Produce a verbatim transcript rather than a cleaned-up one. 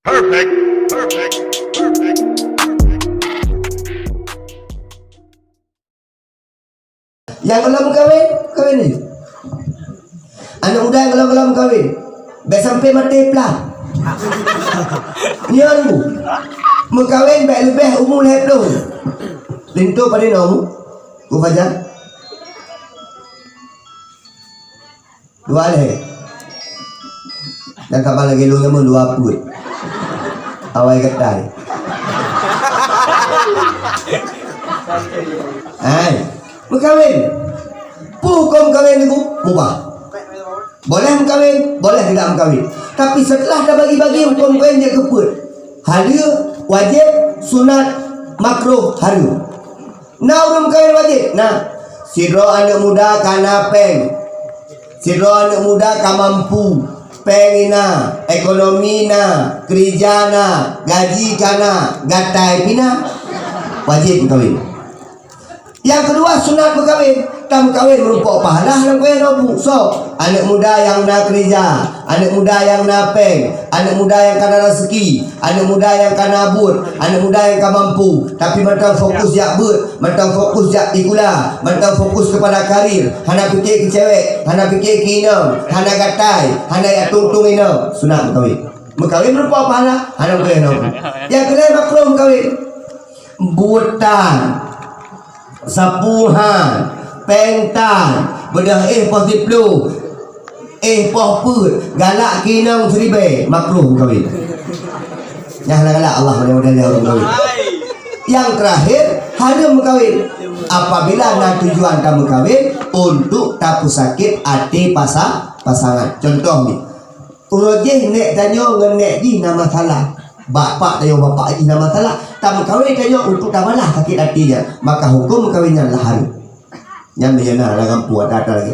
Perfect. Perfect. Perfect. Perfect. Nyang gohlom meukawen, kawen lé. Aneuk muda nyang gohlom-gohlom meukawen, bèk sampoe maté plah. Nyan bu, meukawen bèk leubeh umu lhèe plôh. Linto padum umu? Ku Fajar? Dua lhèe. Dan saban lagèe lôn nyan dua peuet. Awai gatai. Hai, meukawen. Peue hukôm kawen nyoe? Mubah. Boleh meukawen, boleh tidak meukawen. Tapi setelah tabagi-bagi hukôm kawen jeuet keu peuet. Haleue, wajéb, sunat, makruh, hareuem. Na ureueng meukawen wajéb? Na. Sidroe aneuk muda ka na pèng. Sidroe aneuk muda ka mampu. Pèng na, ekonomi na, keurija na, gaji ka na, gatai pih na. Wajéb meukawen. Nyang keudua, sunat meukawen. Tameukawen meurumpok pahala lam kayèe nobu. Soe? Aneuk muda nyang na keurija, aneuk muda nyang na pèng, aneuk muda nyang ka na raseuki, aneuk muda nyang ka na buet, aneuk muda nyang ka mampu, tapi mantong fokus jak beuet, mantong fokus jak sikula, mantong fokus keupada karir, hana pike keu cewek, hana pike keu inong, hana gatai, hana jak tueng-tueng inong, sunat meukawen. Meukawen meurumpok pahala, hana meukawen. Nyang keulhèe makruh meukawen. Buet tan, sapeue han, pèng tan, beudôh éh poh siplôh, éh poh peuet, galak keu inong siribèe, makruh meukawen. Nyang hana galak Allah, mudah-mudahan jauh meukawen. Nyang teurakhir, hareuem meukawen. Apabila na tujuan tameukawen untuk tapeusakét até pasa-, pasangan. Contoh ni, uroe jéh nèk tanyoe ngon nèk jih na masalah. Bapak tanyoe bapak jih na masalah. Tameukawen tanyoe untuk tabalah sakét até nyan. Maka hukôm meukawen nyan lah hareuem. Nyan meunyo na lam gampông ada-ada lagèe.